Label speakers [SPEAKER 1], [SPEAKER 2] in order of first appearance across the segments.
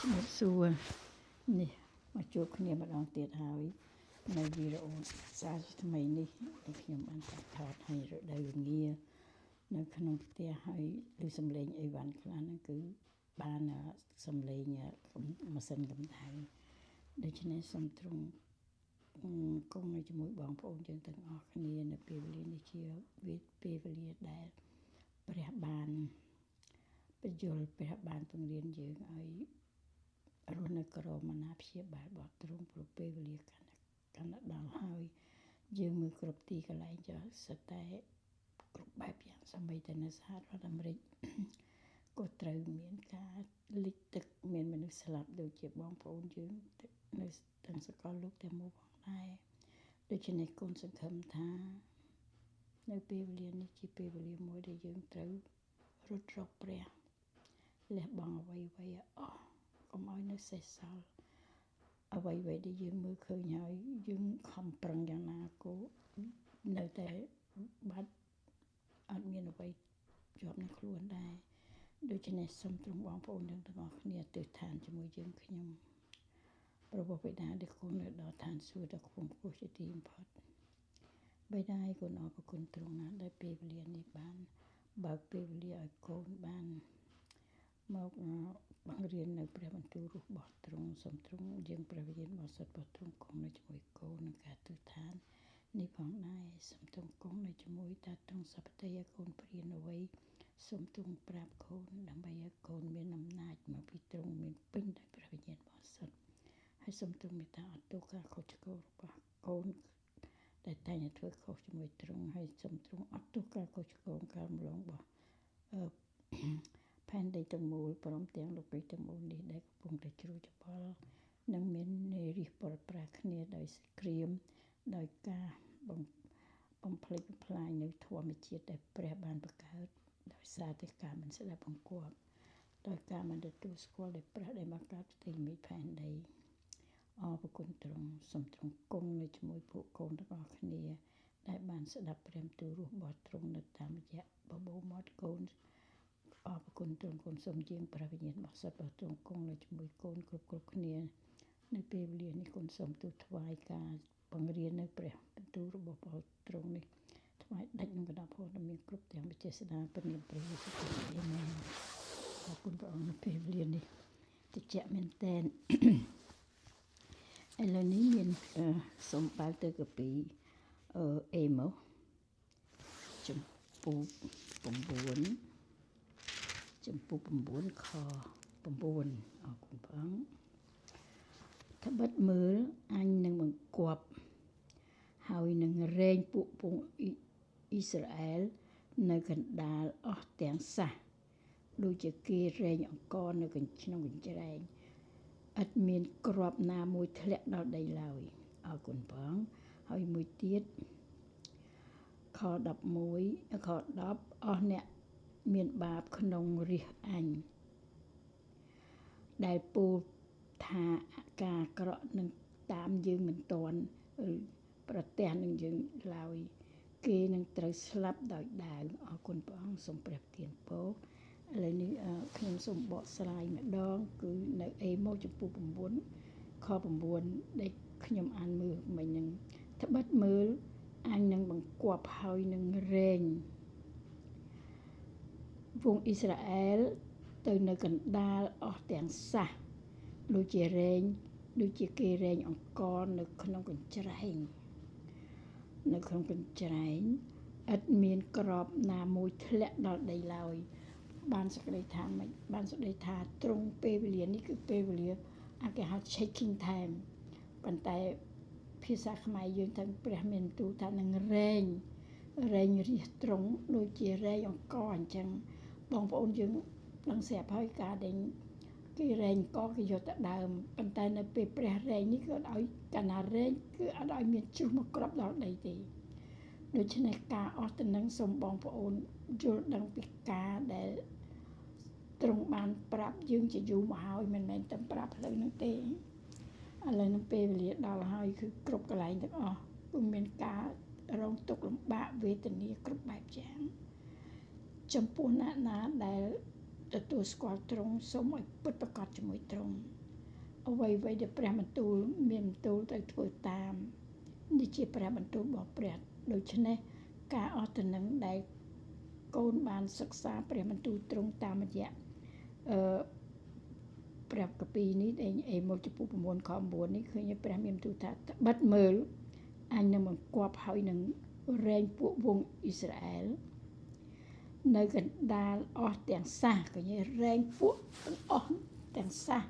[SPEAKER 1] ជំរាបសួរនេះមកជួបគ្នាម្ដងទៀតហើយនៅវីដេអូសារជាថ្មីនេះដែលខ្ញុំបានកាត់ថតឲ្យរដូវរងានៅក្នុងផ្ទះហើយឬសំឡេងអីវ៉ាន់ខ្លះហ្នឹងគឺបានសំឡេងម៉ាស៊ីនកម្ដៅដូច្នេះសូមទ្រង់គង់នៅជាមួយបងប្អូនយើងទាំងអស់គ្នានៅពេលវេលានេះជាពេលវេលាដែលព្រះបានបញ្យលព្រះបានពង្រៀនយើងឲ្យរស់នៅក្រោមអាណាព្យាបាលរបស់ទ្រង់ព្រោះពេលវេលាកាន់កាន់ដល់ហើយយើងមើលគ្រប់ទីកន្លែងចុះសិតតែគ្រប់បែបយ៉ាងសម្បីតែនៅសហរដ្ឋអាមេរិកក៏ត្រូវមានការលិចទឹកមានមនុស្សស្លាប់ដូចជាបងប្អូនយើងនៅទាំងសកលលោកទាំងមូលផងដែរដូច្នេះកូនសង្ឃឹមថានៅពេលវេលានេះជាពេលវេលាមួយដែលយើងត្រូវរត់រកព្រះលះបង់អ្វីៗឲ្យអស់កុំឲ្យនៅសេសសល់អ្វីៗដែលយើងមើលឃើញហើយយើងខំប្រឹងយ៉ាងណាក៏នៅតែបាត់អត់មានអ្វីជាប់នឹងខ្លួនដែរដូច្នេះសូមទ្រង់បងប្អូនយើងទាំងអស់គ្នាទិដ្ឋានជាមួយយើងខ្ញុំព្រះបិតាដែលគង់នៅដល់ឋានសួគ៌ដ៏ខ្ពង់ខ្ពស់ជាទីបំផុតបិតាឲ្យកូនអរព្រគុណទ្រង់ណាស់ដែលពេលវេលានេះបានបើកពេលវេលាឲ្យកូនបានមកបង្រៀននៅព្រះបន្ទូលរបស់ទ្រង់សូមទ្រង់យើងព្រះវិញ្ញាណបរិសុទ្ធរបស់ទ្រង់គង់នៅជាមួយកូនក្នុងការទិដ្ឋាននេះផងដែរសូមទ្រង់គង់នៅជាមួយតាទ្រង់សពតិឲ្យកូនព្រានអ្វីសូមទ្រង់ប្រាប់កូនដើម្បីឲ្យកូនមានអំណាចមកពីទ្រង់មានពេញដោយព្រះវិញ្ញាណបរិសុទ្ធហើយសូមទ្រង់មេត្តាអត់ទោសការខុសឆ្គងរបស់កូនដែលតែងតែធ្វើខុសជាមួយទ្រង់ហើយសូមទ្រង់អត់ទោសការខុសឆ្គងការរំលងរបស់ផែនដីទាំងមូលព្រមទាំងលោកីទាំងមូលនេះដែលកំពុងតែជ្រួលច្បល់និងមានរិះពលប្រាគ្នាដោយក្រៀមដោយការបំផ្លិចបំផ្លាញនៅធម្មជាតិដែលព្រះបានបង្កើតដោយសារតែការមិនស្ដាប់បង្គាប់ដោយការមិនទទួលស្គាល់ដោយព្រះដែលបង្កើតផ្ទៃមេឃផែនដីអរព្រគុណទ្រង់សូមទ្រង់គង់នៅជាមួយពួកកូនទាំងអស់គ្នាដែលបានស្ដាប់ព្រះបន្ទូលរបស់ទ្រង់នៅតាមរយៈបបោមាត់កូនអរព្រគុណទ្រង់កូនសូមយាងព្រះវិញ្ញាណបរិសុទ្ធរបស់ទ្រង់គង់នៅជាមួយកូនគ្រប់គ្រប់គ្នានៅពេលវេលានេះកូនសូមទូលថ្វាយការបង្រៀននៅព្រះបន្ទូលរបស់ព្រះទ្រង់នេះថ្វាយដាច់ក្នុងកណ្ដាលផងមានគ្រប់ទាំងវិចេស្តាព្រះនាមព្រះយេស៊ូវគ្រីស្ទអាមែនអរគុណព្រះអង្គនៅពេលវេលានេះតិចមែនតែនឥឡូវនេះមានសូមបើកទៅកាពីអេម៉ូចំពូក9ចំពូក9ខ9អរគុណព្រះអង្គត្បិតមើលអញនឹងបង្គាប់ហើយនឹងរែងពួកពងអ៊ីស្រាអែលនៅកណ្ដាលអស់ទាំងសះដូចជាគេរែងអង្ករនៅក្នុងកញ្ច្រែងឥតមានគ្រាប់ណាមួយធ្លាក់ដល់ដីឡើយអរគុណផងហើយមួយទៀតខ11ខ10អស់អ្នកមានបាបក្នុងរាជអញដែលពោលថាការក្រក់នឹងតាមយើងមិនទាន់ឬប្រទះនឹងយើងឡើយគេនឹងត្រូវស្លាប់ដោយដាវអរគុណព្រះអង្គសូមព្រះទានពរឥឡូវនេះខ្ញុំសូមបកស្រាយម្ដងគឺនៅអេម៉ូចំពោះ9ខ9ដែលខ្ញុំអានមើលមិញនឹងត្បិតមើលអញនឹងបង្គាប់ហើយនឹងរែងវងអ៊ីស្រាអែលទៅនៅកណ្ដាលអស់ទាំងសះដូចជារែងដូចជាគេរែងអង្ករនៅក្នុងកញ្ច្រែងនៅក្នុងកញ្ច្រែងឥតមានក្របណាមួយធ្លាក់ដល់ដីឡើយបានសេចក្តីថាម៉េចបានសេចក្តីថាត្រង់ពេលវេលានេះគឺពេលវេលាអាគេហៅ checking time ប៉ុន្តែភាសាខ្មែរយើងទាំងព្រះមានទូលថានឹងរែងរែងរះត្រង់ដូចជារែងអង្ករអញ្ចឹងបងប្អូនយើងដឹងស្រាប់ហើយការដែលគេរែងកគេយកទៅដើមប៉ុន្តែនៅពេលព្រះរែងនេះគឺអត់ឲ្យកាលណារែងគឺអត់ឲ្យមានជ្រុះមកគ្រាប់ដល់ដីទេដូច្នេះការអស់ទៅនឹងសូមបងប្អូនយល់ដឹងពីការដែលទ្រង់បានប្រាប់យើងជាយូរមកហើយមិនមែនតែប្រាប់ផ្លូវនោះទេឥឡូវនឹងពេលវេលាដល់ហើយគឺគ្រប់កន្លែងទាំងអស់គឺមានការរងទុក្ខលំបាកវេទនាគ្រប់បែបយ៉ាងចំពោះអ្នកណាដែល ទទួលស្គាល់ទ្រង់សូមឲ្យពិតប្រាកដជាមួយទ្រង់អ្វីៗដែលព្រះបន្ទូលមានបន្ទូលត្រូវធ្វើតាមនេះជាព្រះបន្ទូលរបស់ព្រះដូច្នេះការអស់ទៅនឹងដែលកូនបានសិក្សាព្រះបន្ទូលទ្រង់តាមរយៈអឺព្រះគម្ពីរនេះដែលអេម៉ូសជំពូក9ខ9នេះឃើញព្រះមានបន្ទូលថាត្បិតមើលអញនឹងបង្គាប់ហើយនឹងរែងពួកវងអ៊ីស្រាអែលនៅកណ្ដាលអស់ទាំងសះឃើញរែងពួកទាំងអស់ទាំងសះ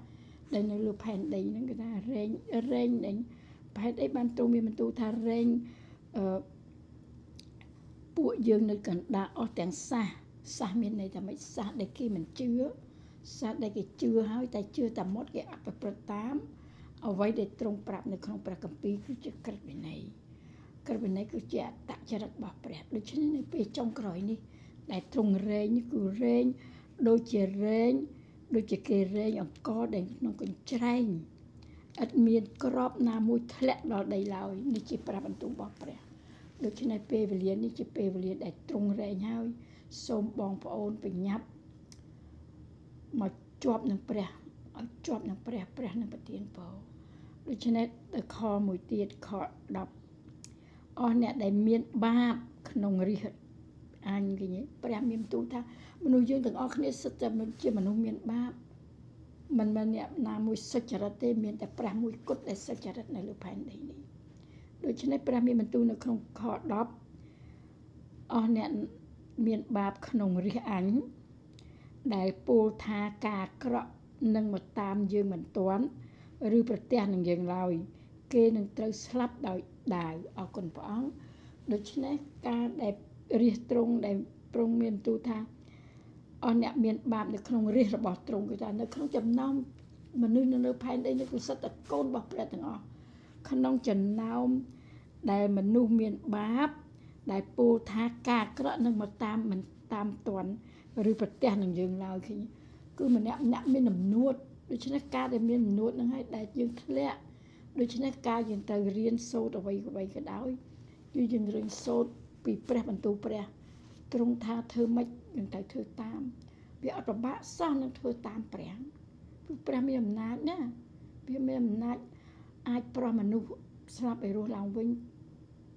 [SPEAKER 1] ដែលនៅលើផែនដីហ្នឹងគេថារែងរែងដេញផែនដីបានទ្រង់មានបន្ទូលថារែងអឺពួកយើងនៅកណ្ដាលអស់ទាំងសះសះមានន័យថាម៉េចសះដែលគេមិនជឿសះដែលគេជឿហើយតែជឿតែមាត់គេអត់ប្រព្រឹត្តតាមអ្វីដែលទ្រង់ប្រាប់នៅក្នុងព្រះគម្ពីរគឺជាក្រឹតវិន័យក្រឹតវិន័យគឺជាអត្តចរិតរបស់ព្រះដូច្នេះនៅពេលចុងក្រោយនេះដែលទ្រង់រែងនេះគឺរែងដូចជារែងដូចជាគេរែងអង្គដែលក្នុងកញ្ច្រែងឥតមានក្របណាមួយធ្លាក់ដល់ដីឡើយនេះជាព្រះបន្ទូលរបស់ព្រះដូច្នេះពេលវេលានេះជាពេលវេលាដែលទ្រង់រែងហើយសូមបងប្អូនប្រញាប់មកជាប់នឹងព្រះឲ្យជាប់នឹងព្រះព្រះនឹងប្រទានពរដូច្នេះទៅខមួយទៀតខ10អស់អ្នកដែលមានបាបក្នុងរាជអញគេព្រះមានទូលថាមនុស្សយើងទាំងអស់គ្នាសិតតែជាមនុស្សមានបាបមិនមែនអ្នកណាមួយសុចរិតទេមានតែព្រះមួយគត់ដែលសុចរិតនៅលើផែនដីនេះដូច្នេះព្រះមានបន្ទូលនៅក្នុងខ10អស់អ្នកមានបាបក្នុងរាជអញដែលពោលថាការអាក្រក់នឹងមកតាមយើងមិនទាន់ឬប្រទះនឹងយើងឡើយគេនឹងត្រូវស្លាប់ដោយដាវអរគុណព្រះអង្គដូច្នេះការដែលរាជទ្រង់ដែលទ្រង់មានទូលថាអស់អ្នកមានបាបនៅក្នុងរាជរបស់ទ្រង់គឺថានៅក្នុងចំណោមមនុស្សនៅលើផែនដីនេះគឺសុទ្ធតែកូនរបស់ព្រះទាំងអស់ក្នុងចំណោមដែលមនុស្សមានបាបដែលពោលថាការអាក្រក់នឹងមកតាមមិនតាមទាន់ឬប្រទះនឹងយើងឡើយឃើញគឺម្នាក់ម្នាក់មានអំនួតដូច្នេះការដែលមានអំនួតនឹងហើយដែលយើងធ្លាក់ដូច្នេះការយើងត្រូវរៀនសូត្រអ្វីអ្វីក៏ដោយគឺយើងរៀនសូត្រពីព្រះបន្ទូលព្រះទ្រង់ថាធ្វើម៉េចយើងត្រូវធ្វើតាមវាអត់ពិបាកសោះនឹងធ្វើតាមព្រះព្រោះព្រះមានអំណាចណាវាមានអំណាចអាចប្រោះមនុស្សស្លាប់ឲ្យរស់ឡើងវិញ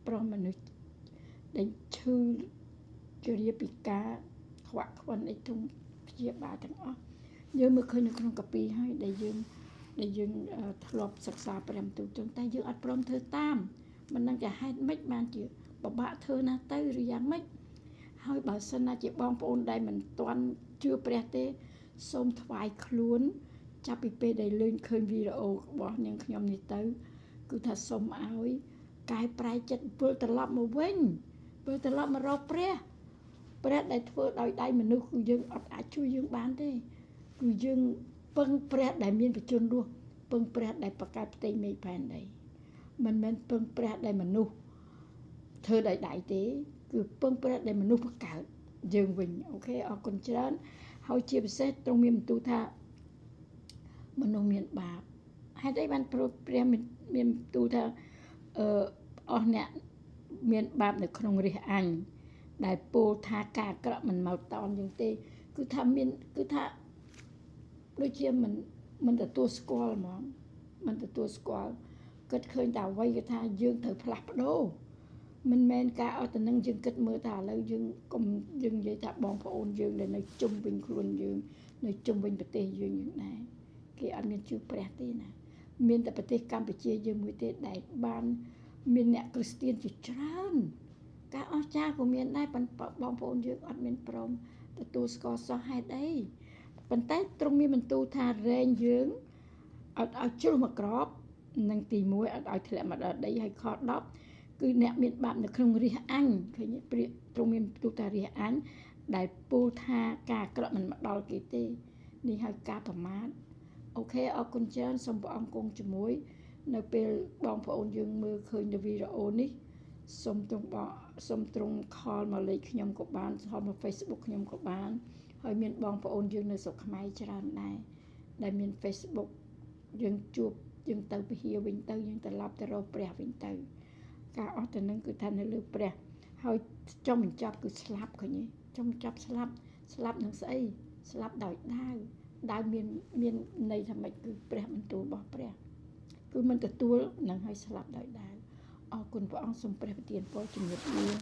[SPEAKER 1] ប្រោះមនុស្សដែលឈឺជរាពិការខ្វាក់ខ្វិនអីធំព្យាបាលទាំងអស់យើងមើលឃើញនៅក្នុងកាពីហើយដែលយើងធ្លាប់សិក្សាព្រះបន្ទូលទ្រង់តែយើងអត់ព្រមធ្វើតាមមិនដឹងจะហេតុម៉េចបានជាពិបាកធ្វើណាស់ទៅឬយ៉ាងម៉េចហើយបើសិនណាជាបងប្អូនដែលមិនទាន់ជឿព្រះទេសូមថ្វាយខ្លួនចាប់ពីពេលដែលលើកឃើញវីដេអូរបស់នាងខ្ញុំនេះទៅគឺថាសូមឲ្យកែប្រែចិត្តវិលត្រឡប់មកវិញវិលត្រឡប់មករកព្រះព្រះដែលធ្វើដោយដៃមនុស្សគឺយើងអត់អាចជួយយើងបានទេគឺយើងពឹងព្រះដែលមានបជនរស់ពឹងព្រះដែលបង្កើតផ្ទៃមេឃផែនដីមិនមែនពឹងព្រះដែលមនុស្សធ្វើដោយដៃទេគឺពឹងព្រះដែលមនុស្សបង្កើតយើងវិញអូខេអរគុណច្រើនហើយជាពិសេសទ្រង់មានបន្ទូលថាមនុស្សមានបាបហេតុអីបានព្រោះព្រះមានបន្ទូលថាអស់អ្នកមានបាបនៅក្នុងរាជអញដែលពោលថាការអាក្រក់មិនមកតនយើងទេគឺថាមានគឺថាដូចជាមិនទទួលស្គាល់ហ្មងមិនទទួលស្គាល់គិតឃើញតែអ្វីគឺថាយើងត្រូវផ្លាស់ប្ដូរមិនមែនការអត់ទៅនឹងយើងគិតមើលថាឥឡូវយើងកុំយើងនិយាយថាបងប្អូនយើងដែលនៅជុំវិញខ្លួនយើងនៅជុំវិញប្រទេសយើងយ៉ាងដែរគេអត់មានជឿព្រះទេណាមានតែប្រទេសកម្ពុជាយើងមួយទេដែលបានមានអ្នកគ្រីស្ទានជាច្រើនការអស្ចារ្យក៏មានដែរប៉ុន្តែបងប្អូនយើងអត់មានព្រមទទួលស្គាល់សោះហេតុអីប៉ុន្តែទ្រង់មានបន្ទូលថារែងយើងអត់ឲ្យជ្រុះមកក្របនិងទី1អត់ឲ្យធ្លាក់មកដល់ដីហើយខ10គឺអ្នកមានបាបនៅក្នុងរាជអញឃើញព្រះទ្រង់មានបន្ទូលថារាជអញដែលពោលថាការអាក្រក់មិនមកដល់គេទេនេះហើយការប្រមាថអូខេអរគុណច្រើនសូមព្រះអង្គគង់ជាមួយនៅពេលបងប្អូនយើងមើលឃើញនៅវីដេអូនេះសូមទ្រង់សូមទ្រង់ខលមកលេខខ្ញុំក៏បានខលមក Facebook ខ្ញុំក៏បានហើយមានបងប្អូនយើងនៅស្រុកខ្មែរច្រើនដែរដែលមាន Facebook យើងជួបយើងទៅពហិវិញទៅយើងត្រឡប់ទៅរកព្រះវិញទៅការអស់ទៅនឹងគឺថានៅលើព្រះហើយចុងបញ្ចប់គឺស្លាប់ឃើញទេចុងបញ្ចប់ស្លាប់ស្លាប់នឹងស្អី ស្លាប់ដោយដាវដាវមានមានន័យថាម៉េចគឺព្រះបន្ទូលរបស់ព្រះគឺមិនទទួលនឹងឲ្យស្លាប់ដោយដាវអរគុណព្រះអង្គសូមព្រះប្រទានពរជំរាបលា។